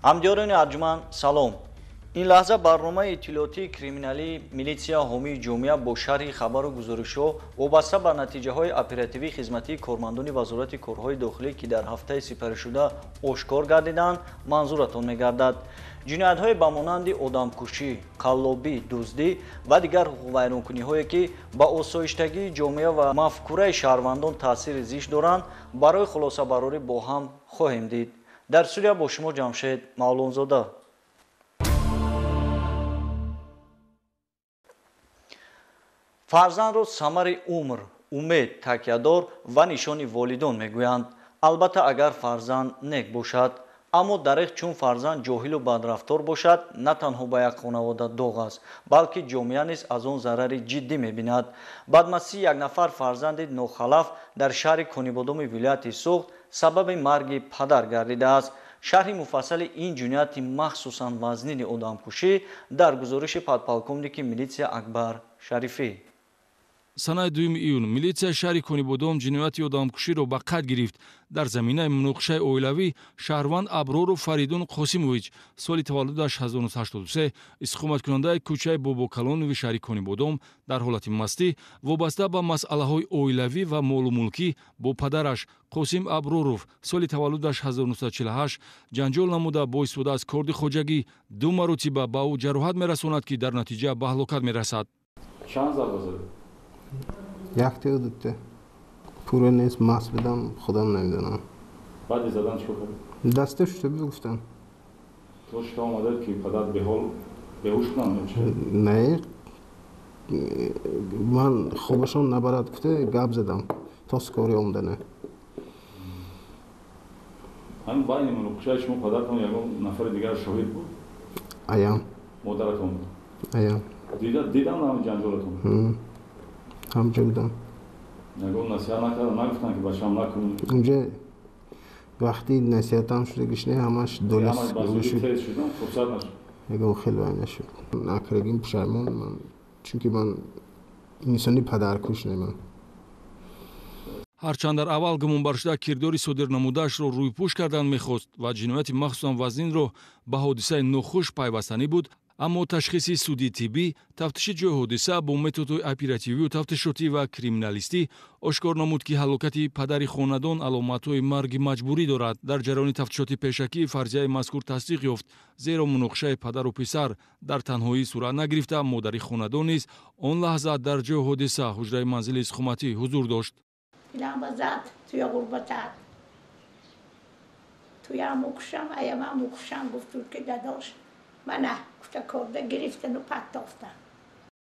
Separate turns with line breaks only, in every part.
Ҳамдиёрони арҷуманд, салом. Ин лаҳза барномаи иттилоотии криминалии милитсия ҳомии ҷомеа бо шарҳи хабару гузоришҳо вобаста ба натиҷаҳои оперативии хизматии кормандони Вазорати корҳои дохилӣ, ки дар ҳафтаи сипаришуда ошкор гардиданд, манзуратон мегардад. Ҷиноятҳое ба монанди одамкушӣ, қаллобӣ, дуздӣ ва дигар ҳуқуқвайронкуниҳое, ки ба осоиштагии ҷомеа ва мафкураи шаҳрвандон таъсири зишт доранд, барои хулосабарорӣ бо ҳам хоҳем дид. Дар студия бо шумо Ҷамшед Мавлонзода. Фарзандро самари умр, умед, такядор ва нишони волидон мегӯянд. Албатта, агар фарзанд нек бошад. Аммо дареғ чун фарзанд ҷоҳилу бадрафтор бошад, на танҳо ба як хонавода доғ аст, балки ҷомеа низ аз он зарари ҷиддӣ мебинад. Бадмастии як нафар фарзанди нохалаф дар шаҳри Конибодоми вилояти Суғд сабаби марги падар гардидааст. Шарҳи муфассали ин ҷинояти махсусан вазнини одамкушӣ дар гузориши подполковники милитсия Акбар Шарифӣ.
Санаи 2 июн милитсияи шаҳри Конибодом ҷинояти одамкуширо ба қайд гирифт. Дар заминаи муноқишаи оилавӣ шаҳрванд Аброров Фаридун Қосимович, соли таваллудаш 1983, истиқоматкунандаи кӯчаи Бобокалонови шаҳри Конибодом, дар ҳолати мастӣ вобаста ба масъалаҳои оилавӣ ва молу мулкӣ бо падараш Қосим Аброров, соли таваллудаш 1948, ҷанҷол намуда бо истифода аз корди хоҷагӣ ду маротиба ба ӯ ҷароҳат мерасонад, ки дар натиҷа ба ҳалокат мерасад.
Чанд зарба задед?
Якте, дутте. Пура нест, маст будам, худам намедонам.
Баъди задан чикор кардед?
Даста шуста буд, гуфтам.
То шута омадед, ки падар беҳол, беҳуш буданд ё чӣ?
Не, ман хобашон набарад гуфта гап задам то скори омадана.
Ҳамин байни муноқишаи шумо падаратон ягон нафари дигар шоҳид буд?
Аям.
Модаратон буд?
Аям.
Дидам ҳамин ҷанҷолатон?
Ҳамҷо будам.
Ягон насиҳат накардам, нагуфтанд, ки бачаам накун?
Унҷа вақти насиҳатам шудагиш не, ҳамаш долис
шуд. Фурсат нашуд.
Ягон хел вай нашуд. Накардагим пушаймон ман, чунки ман инсони падаркуш неман.
Ҳарчанд дар аввал гумонбаршуда кирдори содир намудаашро рӯйпӯш кардан мехост ва ҷинояти махсусан вазнинро ба ҳодисаи нохуш пайвастанӣ буд, аммо ташхиси судии тиббӣ, тафтиши ҷои ҳодиса бо методҳои оперативию тафтишотӣ ва криминалистӣ ошкор намуд, ки ҳалокати падари хонадон аломатҳои марги маҷбурӣ дорад. Дар ҷараёни тафтишоти пешакӣ фарзияи мазкур тасдиқ ёфт, зеро муноқишаи падару писар дар танҳоӣ сурат нагирифта, модари хонадон низ он лаҳза дар ҷои ҳодиса, ҳуҷраи манзили истиқоматӣ, ҳузур дошт.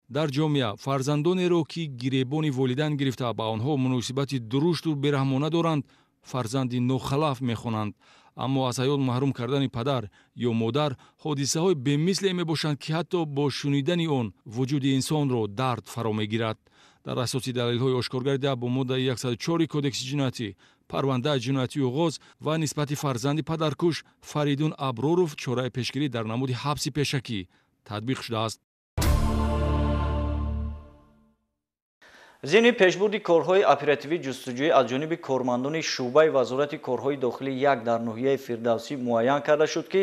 Дар ҷомеа фарзандонеро, ки гиребони волидайн гирифта ба онҳо муносибати дурушту бераҳмона доранд, фарзанди нохалаф мехонанд. Аммо аз ҳаёт маҳрум кардани падар ё модар ҳодисаҳои бемисле мебошанд, ки ҳатто бо шунидани он вуҷуди инсонро дард фаро мегирад. Дар асоси далелҳои ошкоргардида бо моддаи 104 Кодекси ҷиноятӣ парвандаи ҷиноятӣ оғоз ва нисбати фарзанди падаркуш Фаридун Аброров чораи пешгирӣ дар намуди ҳабси пешакӣ татбиқ шудааст.
Зимни пешбурди корҳои оперативӣ ҷустуҷӯӣ аз ҷониби кормандони шӯъбаи Вазорати корҳои дохилӣ як дар ноҳияи Фирдавсӣ муайян карда шуд, ки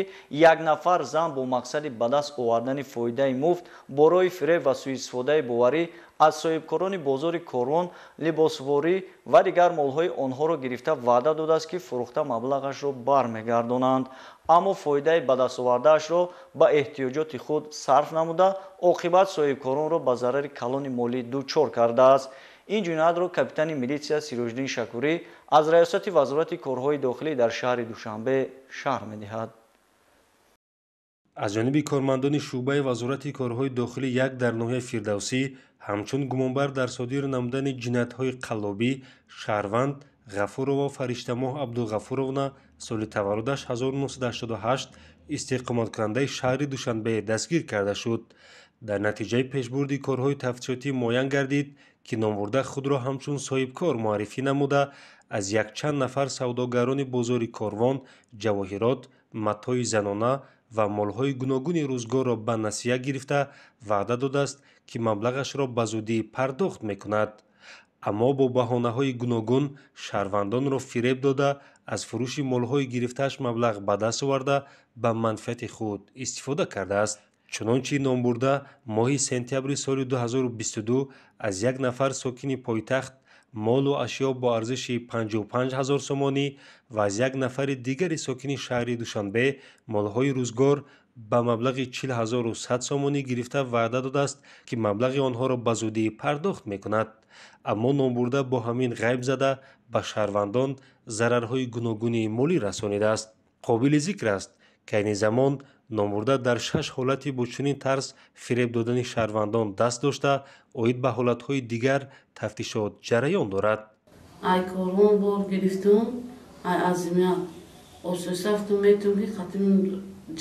як нафар зан бо мақсади ба даст овардани фоидаи муфт бо роҳи фиреб ва суистифодаи боварӣ аз соҳибкорони бозори Корвон либосворӣ ва дигар молҳои онҳоро гирифта ваъда додааст, ки фурӯхта маблағашро бармегардонанд. Аммо фоидаи ба дастовардаашро ба эҳтиёҷоти худ сарф намуда, оқибат соҳибкоронро ба зарари калони молӣ дучор кардааст. Ин ҷиноятро капитани милитсия Сироҷиддин Шакурӣ аз раёсати Вазорати корҳои дохилӣ дар шаҳри Душанбе шарҳ медиҳад.
Аз ҷониби кормандони шӯъбаи Вазорати корҳои дохилӣ як дар ноҳияи Фирдавсӣ ҳамчун гумонбар дар содир намудани ҷиноятҳои қаллобӣ шаҳрванд Ғафурова Фариштамоҳ Абдуғафуровна, соли таваллудаш 1988, истиқоматкунандаи шаҳри Душанбе дастгир карда шуд. Дар натиҷаи пешбурди корҳои тафтишотӣ муайян гардид, ки номбурда худро ҳамчун соҳибкор муаррифӣ намуда, аз якчанд нафар савдогарони бозори Корвон ҷавоҳирот, матои занона ва молҳои гуногуни рӯзгорро ба насия гирифта ваъда додааст, ки маблағашро ба зудӣ пардохт мекунад. Аммо бо баҳонаҳои гуногун шаҳрвандонро фиреб дода, аз фурӯши молҳои гирифтааш маблағ ба даст оварда, ба манфиати худ истифода кардааст. Чунончи номбурда моҳи сентябри соли 2022 аз як нафар сокини пойтахт молу ашё бо арзиши 55 ҳазор сомонӣ ва аз як нафари дигари сокини шаҳри Душанбе молҳои рӯзгор ба маблағи 40 100 сомонӣ гирифта, ваъда додааст, ки маблағи онҳоро ба зудӣ пардохт мекунад. Аммо номбурда бо ҳамин ғайб зада, ба шаҳрвандон зарарҳои гуногуни молӣ расонидааст. Қобили зикр аст, ки айни замон номбурда дар шаш ҳолати бо чунин тарз фиреб додани шаҳрвандон даст дошта, оид ба ҳолатҳои дигар тафтишот ҷараён дорад.
Ай корвон бор гирифтум, ай азимия ососафтум, метум ки қатим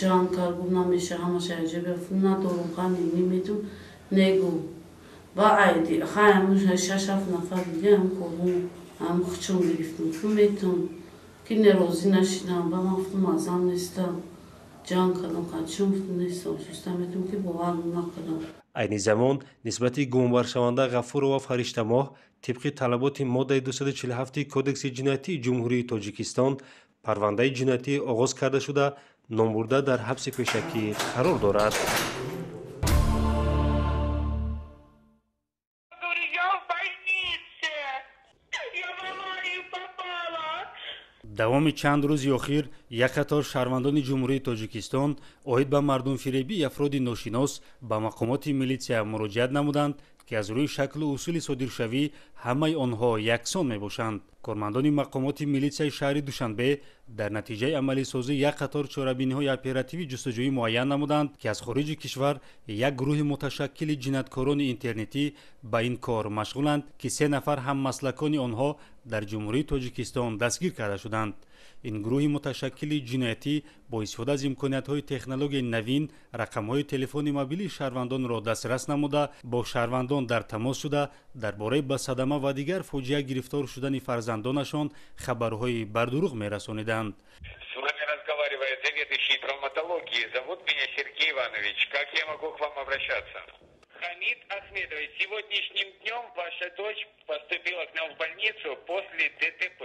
ҷанг кард, гуфт, намеша, ҳамаша аҷаба надорум, қани неметум, негу ба айди хай ҳамун шаш ҳафт нафар дига ҳам корвон ҳам хучум гирифтум, гуфтум, метум ки нерозӣ нашидам. Ба ман гуфтум, азам нестам, ҷанг кардам, қачум, гуфтум, нестам, суста метум ки бовар накардам.
Айни замон нисбати гумонбаршаванда Ғафурова Фариштамоҳ тибқи талаботи моддаи 247 Кодекси ҷиноятии Ҷумҳурии Тоҷикистон парвандаи ҷиноятӣ оғоз карда шуда, номбурда дар ҳабси пешакӣ қарор дорад.
Говорю, я в больнице. Я в аварию попала.
Давоми чанд рӯзи охир як қатор шаҳрвандони Ҷумҳурии Тоҷикистон оид ба мардумфиребии афроди ношинос ба мақомоти милитсия муроҷиат намуданд, ки аз рӯи шаклу усули содиршавӣ ҳамаи онҳо яксон мебошанд. Кормандони мақомоти милитсияи шаҳри Душанбе дар натиҷаи амалисозии як қатор чорабиниҳои оперативӣ ҷустуҷӯӣ муайян намуданд, ки аз хориҷи кишвар як гурӯҳи муташаккили ҷинояткорони интернетӣ ба ин кор машғуланд, ки се нафар ҳаммаслакони онҳо дар Ҷумҳурии Тоҷикистон дастгир карда шуданд. Ин гурӯҳи муташаккили ҷиноятӣ бо истифода аз имкониятҳои технологияи навин рақамҳои телефони мобилии шаҳрвандонро дастрас намуда, бо шаҳрвандон дар тамос шуда, дар бораи ба садама ва дигар фоҷиа гирифтор шудани фарзандонашон хабарҳои бардурӯғ мерасониданд.
С вами разговаривает заведующий травматологии. Зовут меня Сергей Иванович. Как я могу к вам обращаться? Хамид Ахмедович, сегодняшним днем ваша дочь поступила к нам в больницу после ДТП.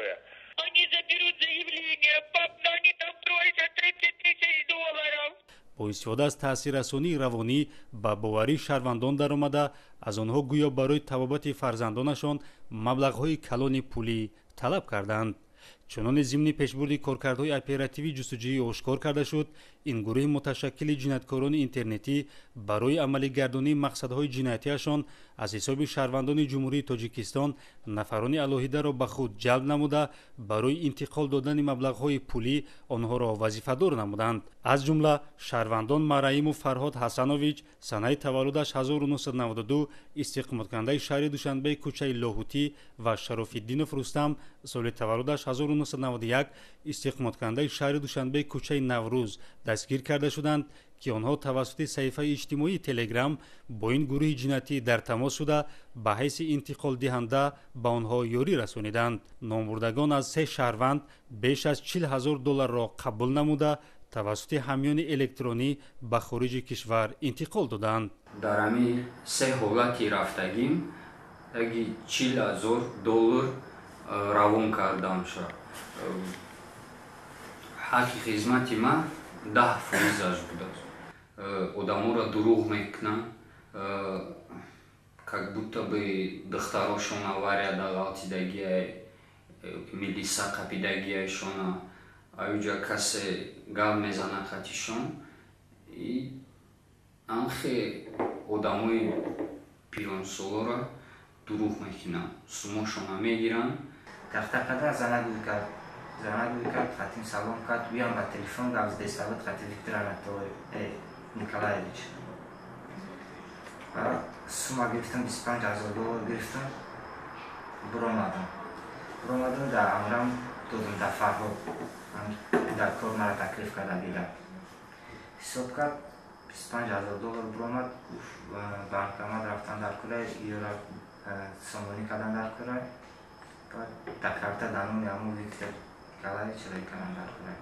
Они заберут заявление, пап, но они там просят 30 тысяч долларов.
Бо истифода аз таъсиррасонии равонӣ ба боварии шаҳрвандон даромада, аз онҳо гӯё барои табобати фарзандонашон маблағҳои калони пулӣ талаб карданд. Чуноне зимни пешбурди коркардҳои оперативӣ ҷустуҷӯӣ ошкор карда шуд, ин гурӯҳи муташаккили ҷинояткорони интернетӣ барои амалигардонии мақсадҳои ҷиноятиашон аз ҳисоби шаҳрвандони Ҷумҳурии Тоҷикистон нафарони алоҳидаро ба худ ҷалб намуда, барои интиқол додани маблағҳои пулӣ онҳоро вазифадор намуданд. Аз ҷумла шаҳрвандон Мараимов Фарҳод Ҳасанович, санаи таваллудаш 1992, истиқоматкунандаи шаҳри Душанбе, кӯчаи Лоҳутӣ, ва Шарофиддинов Рустам, соли таваллудаш 1991, истиқоматкунандаи шаҳри Душанбе, кӯчаи Наврӯз, дастгир карда шуданд, ки онҳо тавассути саҳифаи иҷтимоии Телеграм бо ин гурӯҳи ҷиноятӣ дар тамос шуда, ба ҳайси интиқолдиҳанда ба онҳо ёрӣ расониданд. Номбурдагон аз се шаҳрванд беш аз 40 ҳазор долларро қабул намуда, тавассути ҳамёни электронӣ ба хориҷи кишвар интиқол доданд.
Дар ҳамин се ҳолати рафтагим яки 40 ҳазор доллар равон кардам ша. Ҳаққи хизмати ман 10 фоизаш будааст. Одаморо дурӯғ мекунанд, как будто бы духтарошон аварияда ғалтидагиай, милиса қапидагиайшона, аюҷа касе гап мезана қатишон. Анхе одамои пиронсолоро дурӯғ мекунанд, сумошона мегиранд.
Тахтақада занак гӯй кард, занак гӯй кард, хатим салом кард, уям ба телефон гап задесавад хати Виктор Анатолий Николаевич. Сума гирифтам, 25 ҳазор доллар гирифтам, буромадам. Буромадам, дар амрам додам, дар Фарҳод дар кор мара таклиф карда дидам. Ҳисоб кард, 25 ҳазор доллар буромад, банкомат рафтан дар курай, ёра сомонӣ кардан дар курай, баъд дар карта дар номи ҳамон Виктор Николаевич рӯй кардан дар курай.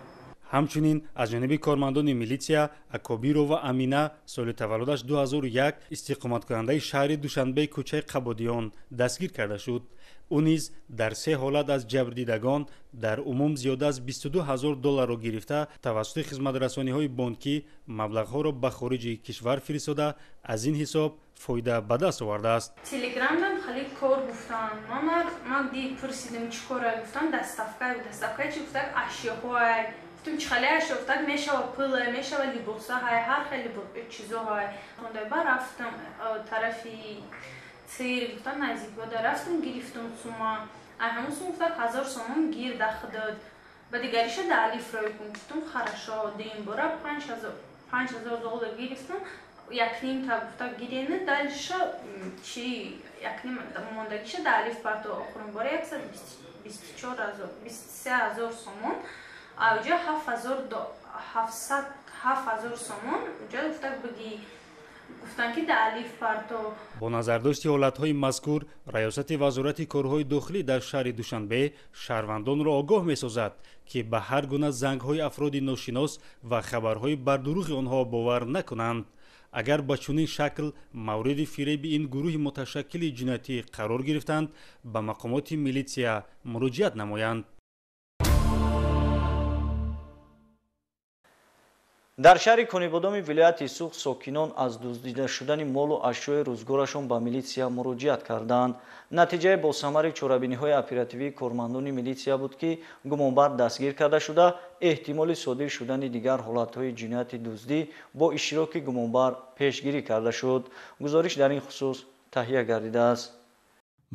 Ҳамчунин аз ҷониби кормандони милитсия Акобирова Амина, соли таваллудаш 2001, истиқоматкунандаи шаҳри Душанбе, кӯчаи Қабодиён дастгир карда шуд. Ӯ низ дар се ҳолат аз ҷабрдидагон дар умум зиёда аз 22 ҳазор долларро гирифта, тавассути хизматрасониҳои бонкӣ маблағҳоро ба хориҷи кишвар фиристода, аз ин ҳисоб фоида ба даст овардааст.
Телеграмдам хеле кор гуфтам. Ман дид пурсидам, чӣ кора, гуфтам доставка. Доставка чӣ, гуфтак ашёҳоай. Гуфтам чӣ хеле ашё, гуфтак мешава пул, мешава либосаҳай, ҳар хеле чизоҳай. Ба рафтам тарафи цир, гуфтам наздикода рафтам, гирифтам сума. Ай ҳамун сум, гуфтак 1000 сомон гир дахдод. Ба дигариша да алиф рой кун. Гуфтам хорошо, дим бора 5000 доллар гирифтам. Якним та гуфта гирена, дальше чи якним мондагиша да алиф парто. Охирин бора 124 ҳазор, 23 ҳазор сомон, а уҷа 7 ҳазор 700, 7 ҳазор сомон уҷа гуфта биги, гуфтан ки да алиф парто.
Бо назардошти ҳолатҳои мазкур, Раёсати Вазорати корҳои дохилӣ дар шаҳри Душанбе шаҳрвандонро огоҳ месозад, ки ба ҳар гуна зангҳои афроди ношинос ва хабарҳои бардурӯғи онҳо бовар накунанд. Агар ба чунин шакл мавриди фиреби ин гурӯҳи муташаккили ҷиноятӣ қарор гирифтанд, ба мақомоти милитсия муроҷиат намоянд.
Дар шаҳри Конибодоми вилояти Суғд сокинон аз дуздида шудани молу ашёи рӯзгорашон ба милитсия муроҷиат карданд. Натиҷаи босамари чорабиниҳои оперативии кормандони милитсия буд, ки гумонбар дастгир карда шуда, эҳтимоли содир шудани дигар ҳолатҳои ҷинояти дуздӣ бо иштироки гумонбар пешгирӣ карда шуд. Гузориш дар ин хусус таҳия гардидааст.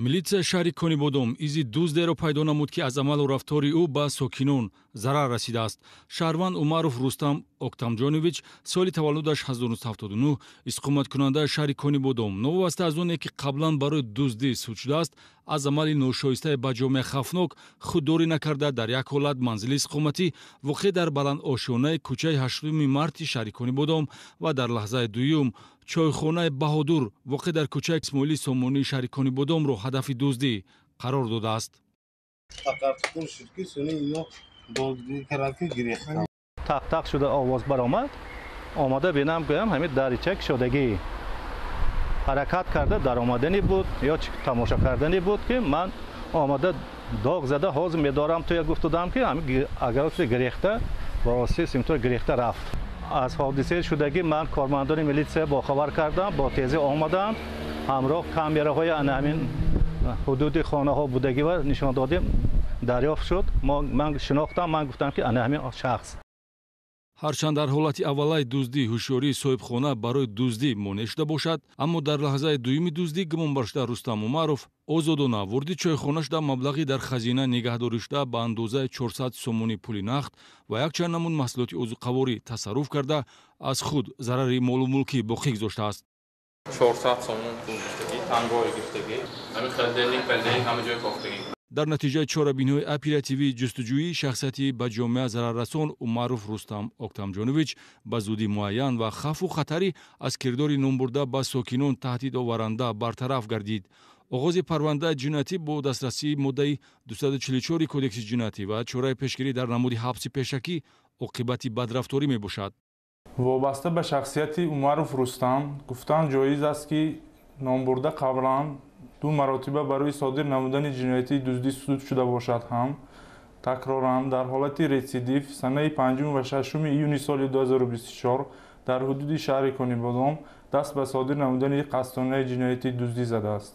Милитсияи шаҳри Конибодом изи дуздеро пайдо намуд, ки аз амалу рафтори ӯ ба сокинон зарар расидааст. Шаҳрванд Умаров Рустам Октамҷонович, соли таваллудаш 1979, истиқоматкунандаи шаҳри Конибодом, новобаста аз оне ки қаблан барои дуздӣ суд шудааст, аз амали ношоистаи ба ҷомеа хавфнок худдорӣ накарда, дар як ҳолат манзили истиқоматӣ, воқеъ дар баландошёнаи кӯчаи 8 марти шаҳри Конибодом, ва дар лаҳзаи дуюм чойхонаи Баҳодур, воқеъ дар кӯчаи Исмоили Сомонии шаҳри Конибодомро ҳадафи дуздӣ қарор додааст.
Тақартуқур шуд, ки суни ино дуздӣ карданд, ки гирехтанд.
Тақ-тақ шуда овоз баромад. Омада бинам, гӯям, ҳамин дарича кушодагӣ, ҳаракат карда даромадани буд ё тамошо кардани буд, ки ман омада доғ зада, ҳозир медорам туя гуфтудам, ки агар гирехта ба воситаи симтор гирехта рафт. Аз ҳодисаи шудагӣ ман кормандони милитсия бохабар кардам, бо тезӣ омаданд, ҳамроҳ камераҳои ана ҳамин ҳудуди хонаҳо будагӣ ва нишон додем, дарёфт шуд. Ман шинохтам, ман гуфтам, ки ана ҳамин шахс.
Ҳарчанд дар ҳолати аввалаи дуздӣ ҳушёрии соҳибхона барои дуздӣ монеъ шуда бошад, аммо дар лаҳзаи дуюми дуздӣ гумонбаршуда Рустам Умаров озодона вориди чойхона шуда, маблағи дар хазина нигаҳдорӣ шуда ба андозаи 400 сомонӣ пули нақд ва якчанд намуд маҳсулоти озуқаворӣ тасарруф карда, аз худ зарари молу мулкӣ боқӣ гузоштааст.
400 сомон пул гирифтагӣ, тангои гирифтагӣ, ҳамин холодильник, палдельник, ҳама ҷой кофтагӣ.
Дар натиҷаи чорабиниҳои оперативии ҷустуҷӯӣ шахсияти ба ҷомеа зараррасон Умаров Рустам Октамҷонович ба зудӣ муайян ва хавфу хатари аз кирдори номбурда ба сокинон таҳдидоваранда бартараф гардид. Оғози парвандаи ҷиноятӣ бо дастрасии моддаи 244 Кодекси ҷиноятӣ ва чораи пешгирӣ дар намуди ҳабси пешакӣ оқибати бадрафторӣ мебошад.
Вобаста ба шахсияти Умаров Рустам гуфтан ҷоиз аст, ки номбурда қаблан ду маротиба барои содир намудани ҷиноятии дуздӣ суд шуда бошад ҳам, такроран дар ҳолати рецидив санаи 5 ва 6 июни соли 2024 дар ҳудуди шаҳри Конибодом даст ба содир намудани қасдонаи ҷиноятии дуздӣ задааст.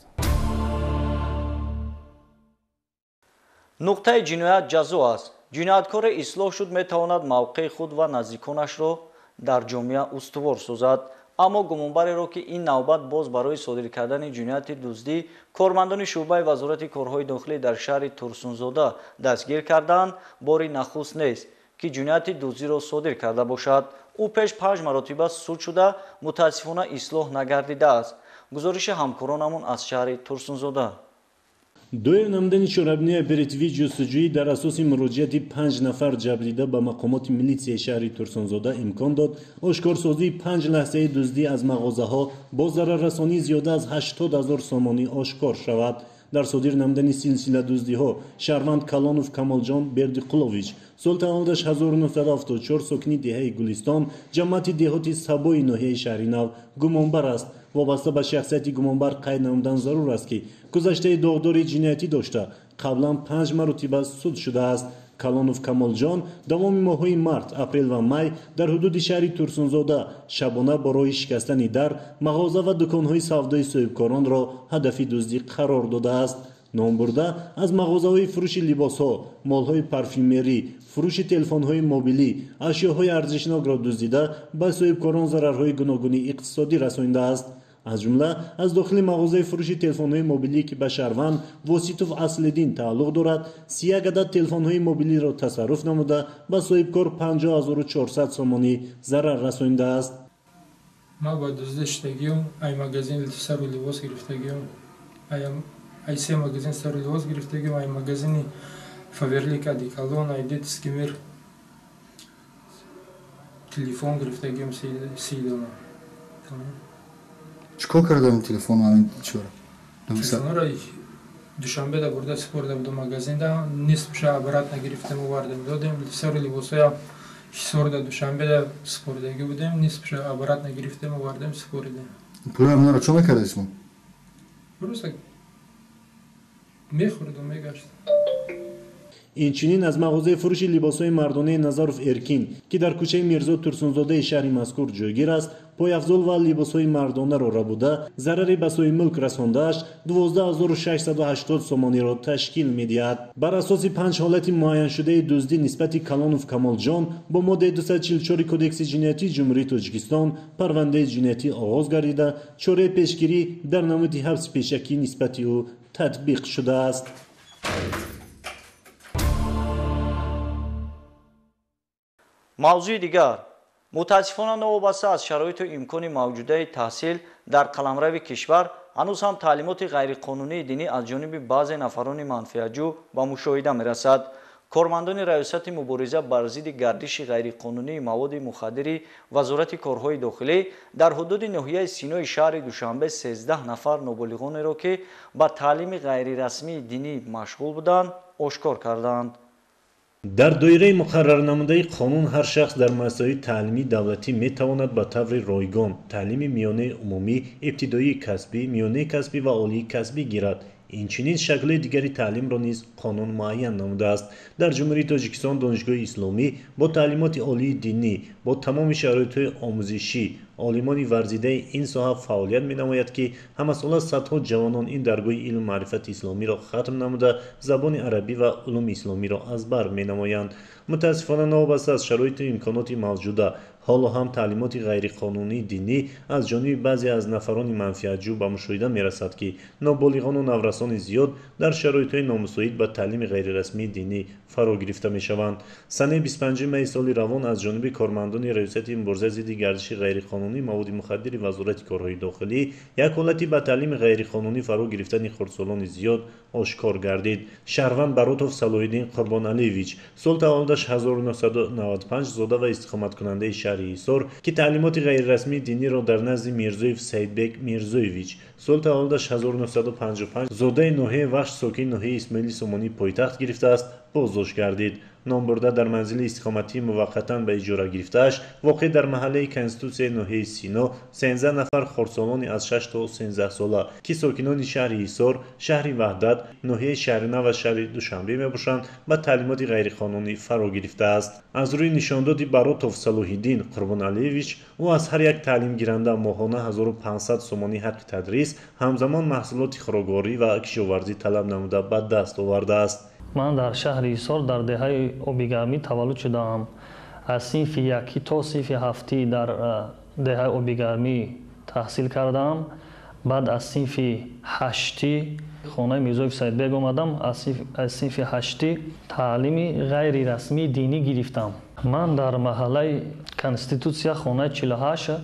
Нуқтаи ҷиноят ҷазо аст. Ҷинояткоре ислоҳ шуд, метавонад мавқеи худ ва наздиконашро дар ҷомеа устувор созад. Аммо гумонбареро, ки ин навбат боз барои содир кардани ҷинояти дуздӣ кормандони шӯъбаи Вазорати корҳои дохилӣ дар шаҳри Турсунзода дастгир карданд, бори нахуст нест, ки ҷинояти дуздиро содир карда бошад. Ӯ пеш панҷ маротиба суд шуда, мутаассифона ислоҳ нагардидааст. Гузориши ҳамкоронамон аз шаҳри Турсунзода.
Доир намудани чорабинии оперативии ҷустуҷӯӣ дар асоси муроҷиати панҷ нафар ҷабрдида ба мақомоти милитсияи шаҳри Турсунзода имкон дод ошкорсозии панҷ лаҳзаи дуздӣ аз мағозаҳо бо зараррасонии зиёда аз 80 000 сомонӣ ошкор шавад. Дар содир намудани силсила дуздиҳо шаҳрванд Калонов Камолҷон Бердиқулович, сол таваллудаш 1974, сокини деҳаи Гулистон, ҷамоати деҳоти Сабои ноҳияи Шаҳринав гумонбар аст. Вобаста ба шахсияти гумонбар қайд намудан зарур аст, ки гузаштаи доғдори ҷиноятӣ дошта, қаблан 5 маротиба суд шудааст. Калонов Камолҷон давоми моҳҳои март, апрел ва май дар ҳудуди шаҳри Турсунзода шабона бо роҳи шикастани дар мағоза ва дуконҳои савдои соҳибкоронро ҳадафи дуздӣ қарор додааст. Номбурда аз мағозаҳои фурӯши либосҳо, молҳои парфюмерӣ, фурӯши телефонҳои мобилӣ, ашёҳои арзишнокро дуздида, ба соҳибкорон зарарҳои гуногуни иқтисодӣ расонидааст. Аз ҷумла аз дохили мағозаи фурӯши телефонҳои мобилӣ, ки ба шаҳрванд Воситов Аслиддин тааллуқ дорад, 31 адад телефонҳои мобилиро тасарруф намуда, ба соҳибкор 50 400 сомонӣ зарар расонидааст.
Ман ба дуздӣ шудагиём, ай магазин сару либос гирифтагиём, ай се магазин сару либос гирифтагиём, ай магазини Фаберлик, Одеколон, ай Детский мир телефон гирифтагиём, 30 дона.
Чӣ кор кардам телефону ҳамин чора?
Телефонро Душанбеда бурда супорда будам магазинда, нисфша обратно гирифтем, овардем, додем. Сару либосоя Ҳисорда, Душанбеда супордагӣ будем, нисфша обратно гирифтем, овардем, супоридем.
Пулои ҳаминро чо мекардед шумо?
Просто мехӯрдум, мегашт.
Инчунин аз мағозаи фурӯши либосҳои мардонаи Назаров Эркин, ки дар кӯчаи Мирзо Турсунзодаи шаҳри мазкур ҷойгир аст, пойафзол ва либосҳои мардонаро рабуда, зарари ба соҳибмулк расондааш 12 680 сомониро ташкил медиҳад. Бар асоси панҷ ҳолати муайяншудаи дуздӣ нисбати Калонов Камолҷон бо моддаи 244 Кодекси ҷиноятии Ҷумҳурии Тоҷикистон парвандаи ҷиноятӣ оғоз гардида, чораи пешгирӣ дар намуди ҳабси пешакӣ нисбати ӯ татбиқ шудааст.
Мавзӯи дигар. Мутаассифона, новобаста аз шароиту имкони мавҷудаи таҳсил дар қаламрави кишвар, ҳанӯз ҳам таълимоти ғайриқонунии динӣ аз ҷониби баъзе нафарони манфиатҷӯ ба мушоҳида мерасад. Кормандони Раёсати мубориза бар зидди гардиши ғайриқонунии маводи мухаддири Вазорати корҳои дохилӣ дар ҳудуди ноҳияи Синои шаҳри Душанбе 13 нафар ноболиғонеро, ки ба таълими ғайрирасмии динӣ машғул буданд, ошкор карданд.
Дар доираи муқаррарнамудаи қонун ҳар шахс дар муассисаҳои таълимии давлатӣ метавонад ба таври ройгон таълими миёнаи умумӣ, ибтидоии касбӣ, миёнаи касбӣ ва олии касбӣ гирад. Инчунин шаклҳои дигари таълимро низ қонун муайян намудааст. Дар Ҷумҳурии Тоҷикистон Донишгоҳи исломӣ бо таълимоти олии динӣ, бо тамоми шароитҳои омӯзишӣ, олимони варзидаи ин соҳа фаъолият менамояд, ки ҳамасола садҳо ҷавонон ин даргоҳи илму маърифати исломиро хатм намуда, забони арабӣ ва улуми исломиро аз бар менамоянд. Мутаассифона, новобаста аз шароиту имконоти мавҷуда, ҳоло ҳам таълимоти ғайриқонунии динӣ аз ҷониби баъзе аз нафарони манфиатҷӯ ба мушоҳида мерасад, ки ноболиғону наврасони зиёд дар шароитҳои номусоид ба таълими ғайрирасмии динӣ фаро гирифта мешаванд. Санаи 25 майи соли равон аз ҷониби кормандони Раёсати мубориза зидди гардиши ғайриқонунии маводи мухаддири Вазорати корҳои дохилӣ як ҳолати ба таълими ғайриқонунӣ фаро гирифтани хурдсолони зиёд ошкор гардид. Шаҳрванд Баротов Салоҳиддин Қурбоналиевич, сол таваллудаш 1995, зода ва истиқоматкунандаи шаҳри Ҳисор, ки таълимоти ғайрирасмии диниро дар назди Мирзоев Саидбек Мирзоевич, сол таваллудаш 1955, зодаи ноҳияи Вахш, сокини ноҳияи Исмоили Сомонии пойтахт гирифтааст, боздошт гардид. Номбурда дар манзили истиқоматии муваққатан ба иҷора гирифтааш, воқеъ дар маҳаллаи Конститутсияи ноҳияи Сино, 13 нафар хурдсолони аз 6 то 13 сола, ки сокинони шаҳри Ҳисор, шаҳри Ваҳдат, ноҳияи Шаҳринав ва шаҳри Душанбе мебошанд, ба таълимоти ғайриқонунӣ фаро гирифтааст. Аз рӯи нишондоди Баротов Салоҳиддин Қурбоналиевич, ӯ аз ҳар як таълимгиранда моҳона 1500 сомонӣ ҳаққи тадрис, ҳамзамон маҳсулоти хӯрокворӣ ва кишоварзӣ талаб намуда ба даст овардааст.
Ман дар шаҳри Ҳисор, дар деҳаи Обигармӣ таваллуд шудаам. Аз синфи якӣ то синфи ҳафтӣ дар деҳаи Обигармӣ таҳсил кардаам. Баъд аз синфи ҳаштӣ хонаи Мирзоев Саидбек омадам. Аз синфи ҳаштӣ таълими ғайрирасмии динӣ гирифтам. Ман дар маҳаллаи Конститутсия, хонаи 48,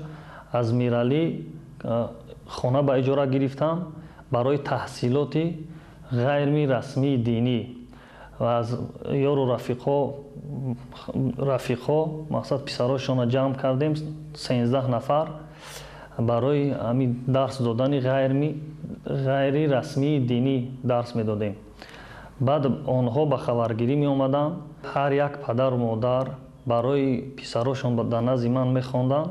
аз Миралӣ хона ба иҷора гирифтам барои таҳсилоти ғайрирасмии динӣ ва аз ёру рафиқҳо, мақсад, писарошонро ҷамъ кардем, 13 нафар. Барои ҳамин дарс додани ғайри расмии динӣ дарс медодем. Баъд онҳо ба хабаргирӣ меомаданд. Ҳар як падару модар барои писарошон дар назди ман мехонданд,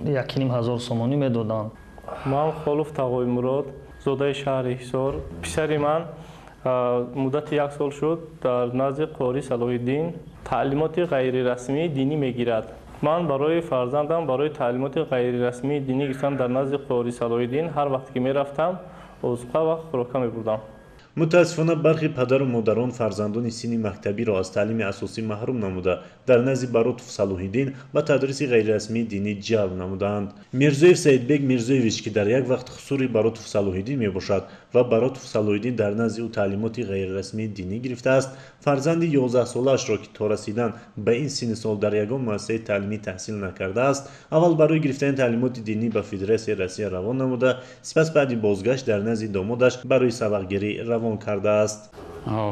1500 сомонӣ медоданд.
Ман Холов Тағои Мурод, зодаи шаҳри Ҳисор. Писари ман муддати як сол шуд дар назди Қори Салоҳиддин таълимоти ғайрирасмии динӣ мегирад. Ман барои фарзандам барои таълимоти ғайрирасмии динӣ гирифтан дар назди Қори Салоҳиддин ҳар вақте ки мерафтам, озуқа ва хӯрока мебурдам.
Мутаассифона, бархи падару модарон фарзандони синни мактабиро аз таълими асосӣ маҳрум намуда, дар назди Баротов Салоҳиддин ба тадриси ғайрирасмии динӣ ҷалб намудаанд. Мирзоев Саидбек Мирзоевич, ки дар як вақт хусури Баротов Салоҳиддин мебошад ва Баротов Салоҳиддин дар назди ӯ таълимоти ғайрирасмии динӣ гирифтааст, фарзанди 11-солаашро, ки то расидан ба ин синни сол дар ягон муассисаи таълимӣ таҳсил накардааст, аввал барои гирифтани таълимоти динӣ ба Федератсияи Россия равон намуда, сипас баъди бозгашт дар назди домодаш барои сабақгирӣ равон кардааст.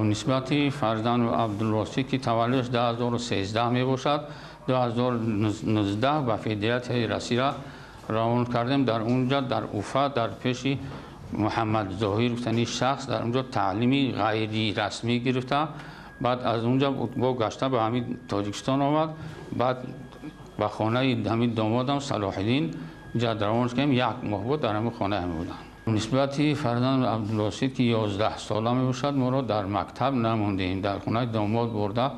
Нисбати фарзанду Абдулвосит, ки таваллудаш 2013 мебошад, 2019 ба Федератсияи Россия равон кардем. Дар унҷа, дар Уфа, дар пеши Муҳаммад Зоҳир гуфтани шахс, дар унҷо таълими ғайрирасмӣ гирифта. Баъд аз унҷа бо гашта ба ҳамин Тоҷикистон омад. Баъд ба хонаи ҳамин домодам Салоҳиддин ҷа равон кардем. Як моҳ буд дар ҳамин хона ҳам буданд. Нисбати фарзанд Абдулвосит, ки 11 сола мебошад, моро дар мактаб намондем, дар хонаи домод бурда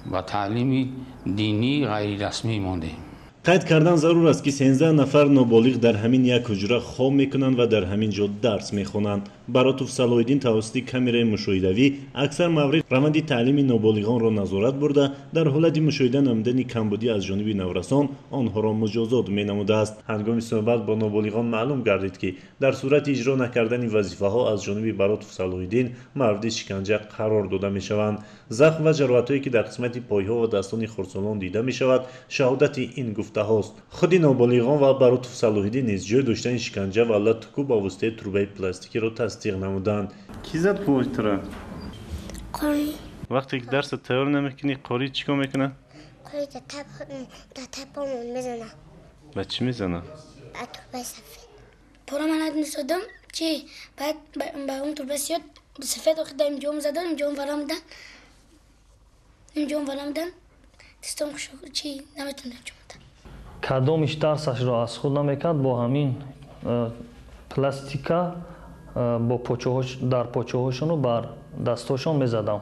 ба таълими динии ғайрирасмӣ мондем.
Қайд кардан зарур аст, ки 13 нафар ноболиғ дар ҳамин як ҳуҷра хоб мекунанд ва дар ҳамин ҷо дарс мехонанд. Баротов Салоҳиддин тавассути камераи мушоҳидавӣ аксар маврид раванди таълими ноболиғонро назорат бурда, дар ҳолати мушоҳида намудани камбудӣ аз ҷониби наврасон онҳоро муҷозот менамудааст. Ҳангоми суҳбат бо ноболиғон маълум гардид, ки дар сурати иҷро накардани вазифаҳо аз ҷониби Баротов Салоҳиддин мавриди шиканҷа қарор дода мешаванд. Захм ва ҷароҳатҳое, ки дар қисмати пойҳо ва дастони хурдсолон дида мешавад, шаҳодати ин гуфтаҳост. Худи ноболиғон ва Баротов Салоҳиддин низ ҷой доштани шиканҷа ва латукӯб ба воситаи трубаи пластикиро тасдиқ намуданд.
Ки зад пой тура?
Қорӣ.
Вақте ки дарса тайёр намекунӣ, қорӣ чӣ кор мекунад?
Қорӣ дар тапомон мезанад.
Ба чӣ мезанад?
Ба турбаи сафед. Пора ман мезадам, чи баъд ба он турбаи сиёд сафед охир дар имҷом задам, имҷом варамдан, имҷом варамдан, дастом чи наметонам ҷом дам.
Кадомиш дарсашро аз худ намекард, бо ҳамин пластика бо почаҳош дар почаҳошону бар дастошон мезадам.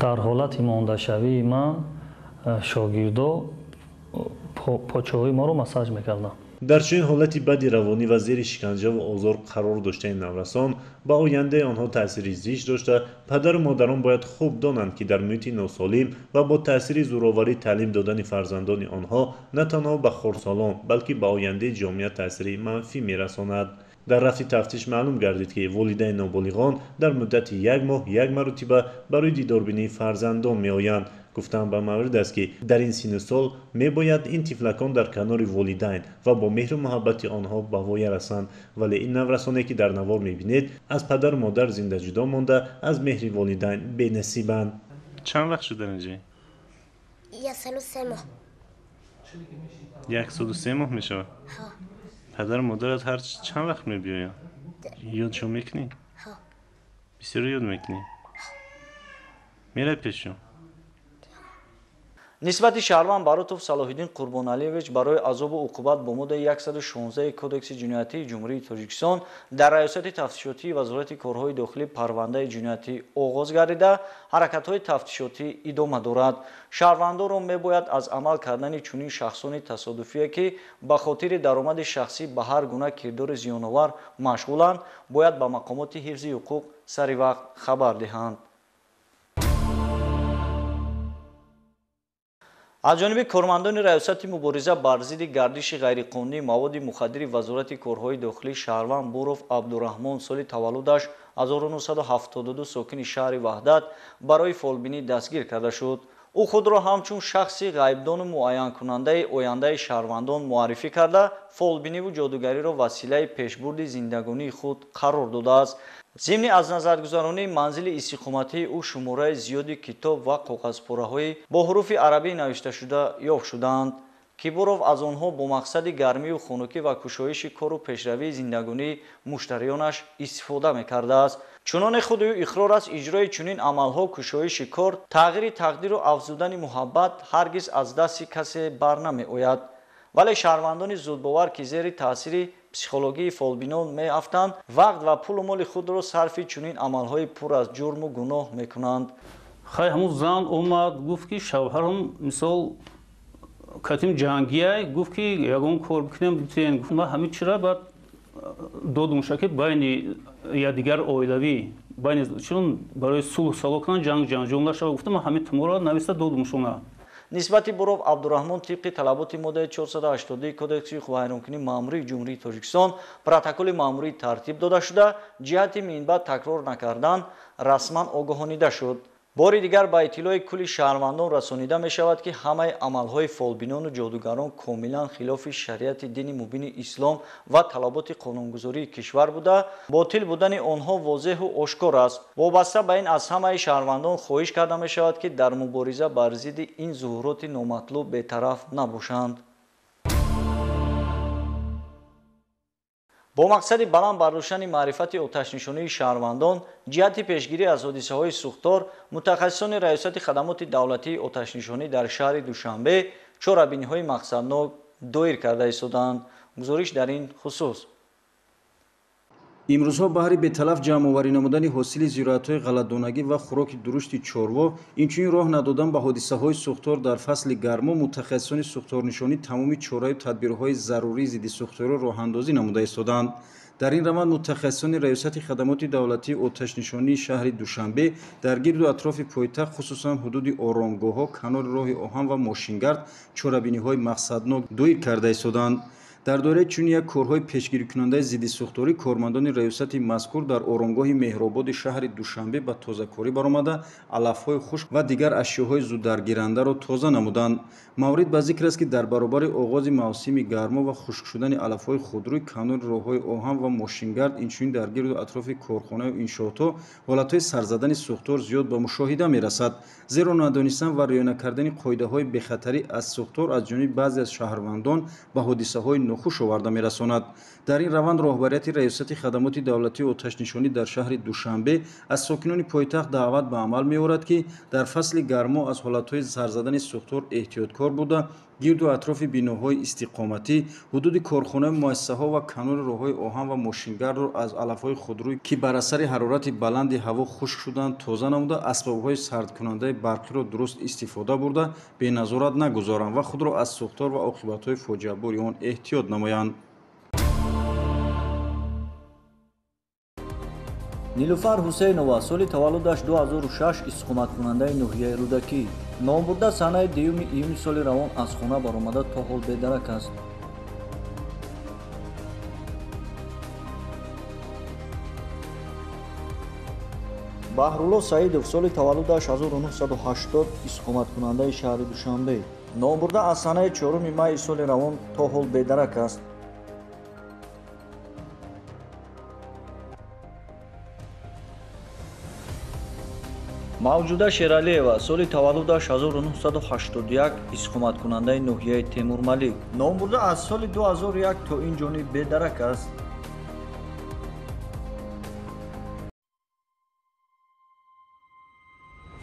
Дар ҳолати мондашавии ман шогирдо почаҳои моро массаж мекарданд.
Дар чунин ҳолати бади равонӣ ва зери шиканҷаву озор қарор доштани наврасон ба ояндаи онҳо таъсири зишт дошта, падару модарон бояд хуб донанд, ки дар муҳити носолим ва бо таъсири зӯроварӣ таълим додани фарзандони онҳо на танҳо ба хурдсолон, балки ба ояндаи ҷомеа таъсири манфӣ мерасонад. Дар рафти тафтиш маълум гардид, ки волидаи ноболиғон дар муддати як моҳ як маротиба барои дидорбинии фарзандон меоянд. Гуфтан ба маврид аст, ки дар ин синну сол мебояд ин тифлакон дар канори волидайн ва бо меҳру муҳаббати онҳо ба воя расанд, вале ин наврасоне, ки дар навор мебинед, аз падару модар зинда ҷудо монда, аз меҳри волидайн бенасибанд.
Чанд вақт шуд дар инҷа?
1 солу 3 моҳ.
1 солу 3 моҳ мешавад?
Ҳо.
Падару модарат ҳар чанд вақт мебиёянд? Ёдшон мекунӣ?
Ҳо.
Бисёр ёд мекунӣ? Меравӣ пешшон?
Нисбати шаҳрванд Баротов Салоҳиддин Қурбоналиевич барои азобу уқубат бо моддаи 116 Кодекси ҷиноятии Ҷумҳурии Тоҷикистон дар Раёсати тафтишотии Вазорати корҳои дохилӣ парвандаи ҷиноятӣ оғоз гардида, ҳаракатҳои тафтишотӣ идома дорад. Шаҳрвандонро мебояд аз амал кардани чунин шахсони тасодуфие, ки ба хотири даромади шахсӣ ба ҳар гуна кирдори зиёновар машғуланд, бояд ба мақомоти ҳифзи ҳуқуқ сари вақт хабар диҳанд. Аз ҷониби кормандони Раёсати мубориза бар зидди гардиши ғайриқонунии маводи мухаддири Вазорати корҳои дохилӣ шаҳрванд Буров Абдураҳмон, соли таваллудаш 1972, сокини шаҳри Ваҳдат, барои фолбинӣ дастгир карда шуд. Ӯ худро ҳамчун шахси ғайбдону муайянкунандаи ояндаи шаҳрвандон муаррифӣ карда, фолбиниву ҷодугариро василаи пешбурди зиндагонии худ қарор додааст. Зимни аз назаргузаронии манзили истиқоматии ӯ шумораи зиёди китоб ва коғазпораҳои бо ҳуруфи арабӣ навишташуда ёфт шудаанд. Кибуров аз онҳо бо мақсади гармию хунукӣ ва кушоиши кору пешравии зиндагонии муштариёнаш истифода мекардааст. Чуноне худи ӯ иқрор аст, иҷрои чунин амалҳо, кушоиши кор, тағйири тақдиру афзудани муҳаббат ҳаргиз аз дасти касе бар намеояд. Вале шаҳрвандони зудбовар, ки зери таъсири психологии фолбинон меафтанд, вақт ва пулу моли худро сарфи чунин амалҳои пур аз ҷурму гуноҳ мекунанд.
Хай, ҳамун зан омад, гуфт ки шавҳарам мисол катим ҷангияй, гуфт ки ягон кор бикунем битен. Гуфт ман ҳамин чира баъд додумша ки байни якдигар оилавӣ байни чун барои сулҳ сало кунанд, ҷанг ҷанҷол нашава, гуфтам ман ҳамин туморо нависта додумшона.
Нисбати Буров Абдураҳмон тибқи талаботи моддаи 482 Кодекси ҳуқуқвайронкунии маъмурии Ҷумҳурии Тоҷикистон протоколи маъмурӣ тартиб дода шуда, ҷиҳати минбаъд такрор накардан расман огоҳонида шуд. Бори дигар ба иттилои кулли шаҳрвандон расонида мешавад, ки ҳамаи амалҳои фолбинону ҷодугарон комилан хилофи шариати дини мубини ислом ва талаботи қонунгузории кишвар буда, ботил будани онҳо возеҳу ошкор аст. Вобаста ба ин аз ҳамаи шаҳрвандон хоҳиш карда мешавад, ки дар мубориза бар зидди ин зуҳуроти номатлуб бетараф набошанд. Бо мақсади баланд бардоштани маърифати оташнишонии шаҳрвандон ҷиҳати пешгирӣ аз ҳодисаҳои сӯхтор, мутахассисони Раёсати хадамоти давлатии оташнишонӣ дар шаҳри Душанбе чорабиниҳои мақсаднок доир карда истодаанд. Гузориш дар ин хусус.
Имрӯзҳо баҳри беталаф ҷамъоварӣ намудани ҳосили зироатҳои ғалладонагӣ ва хӯроки дурушти чорво, инчунин роҳ надодан ба ҳодисаҳои сӯхтор дар фасли гармо, мутахассисони сӯхторнишонӣ тамоми чораю тадбирҳои зарурии зидди сӯхториро роҳандозӣ намуда истодаанд. Дар ин раванд мутахассисони Раёсати хадамоти давлатии оташнишонии шаҳри Душанбе дар гирду атрофи пойтахт, хусусан ҳудуди оромгоҳҳо, канори роҳи оҳан ва мошингард чорабиниҳои мақсаднок доир карда истодаанд. Дар доираи чунин як корҳои пешгирикунандаи зидди сӯхторӣ кормандони раёсати мазкур дар оромгоҳи Меҳрободи шаҳри Душанбе ба тозакорӣ баромада, алафҳои хушк ва дигар ашёҳои зуддаргирандаро тоза намуданд. Маврид ба зикр аст, ки дар баробари оғози мавсими гармо ва хушк шудани алафҳои худрӯй, канори роҳҳои оҳан ва мошингард, инчунин дар гирду атрофи корхонаю иншоотҳо ҳолатҳои сарзадани сӯхтор зиёд ба мушоҳида мерасад. Зеро надонистан ва риоя накардани қоидаҳои бехатарӣ аз сӯхтор аз ҷониби баъзе аз шаҳрвандон ба ҳодисаҳои нохуш оварда мерасонад. Дар ин раванд роҳбарияти Раёсати хадамоти давлатии оташнишонӣ дар шаҳри Душанбе аз сокинони пойтахт даъват ба амал меорад, ки дар фасли гармо аз ҳолатҳои сарзадани сӯхтор эҳтиёткор буда, гирду атрофи биноҳои истиқоматӣ, ҳудуди корхонаи муассисаҳо ва канори роҳҳои оҳан ва мошингардро аз алафҳои худрӯй, ки бар асари ҳарорати баланди ҳаво хушк шуданд, тоза намуда, асбобҳои сардкунандаи барқиро дуруст истифода бурда, беназорат нагузоранд ва худро аз сӯхтор ва оқибатҳои фоҷиабори он эҳтиёт намоянд.
Нилуфар Ҳусейнова соли таваллудаш 2006, истиқоматкунандаи ноҳияи Рӯдакӣ. Номбурда санаи 2 июни соли равон аз хона баромада то ҳол бедарак аст. Баҳрулло Саидов соли таваллудаш 1980, истиқоматкунандаи шаҳри Душанбе. Номбурда аз санаи 4 майи соли равон то ҳол бедарак аст. Мавҷуда Шералиева соли таваллудаш 1981, истиқоматкунандаи ноҳияи Темурмалик. Номбурда аз соли 2001 то ин ҷониб бедарак аст.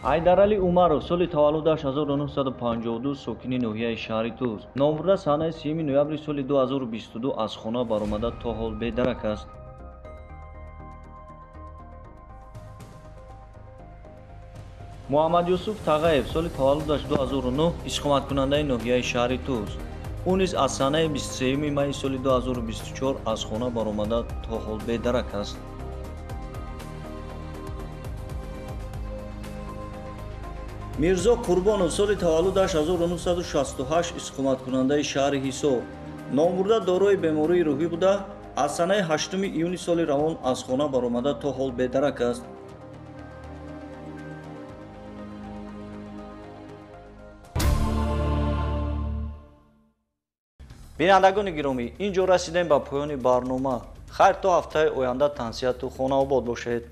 Ҳайдарали Умаров соли таваллудаш 1952, сокини ноҳияи шаҳри Туз. Номбурда санаи 3 ноябри соли 2022 аз хона баромада то ҳол бедарак аст. Муҳаммад Юсуф Тағаев соли таваллудаш 2009, истиқоматкунандаи ноҳияи шаҳри Туз. Ӯ низ аз санаи 23 майи соли 2024 аз хона баромада то ҳол бедарак аст. Мирзо Қурбонов соли таваллудаш 1968, истиқоматкунандаи шаҳри Ҳисор. Номбурда дорои бемории рӯҳӣ буда, аз санаи 8 июни соли равон аз хона баромада то ҳол бедарак аст. Бинандагони гиромӣ, ин ҷо расидем ба поёни барнома. Хайр, то ҳафтаи оянда тансиҳату хонаобод бошед.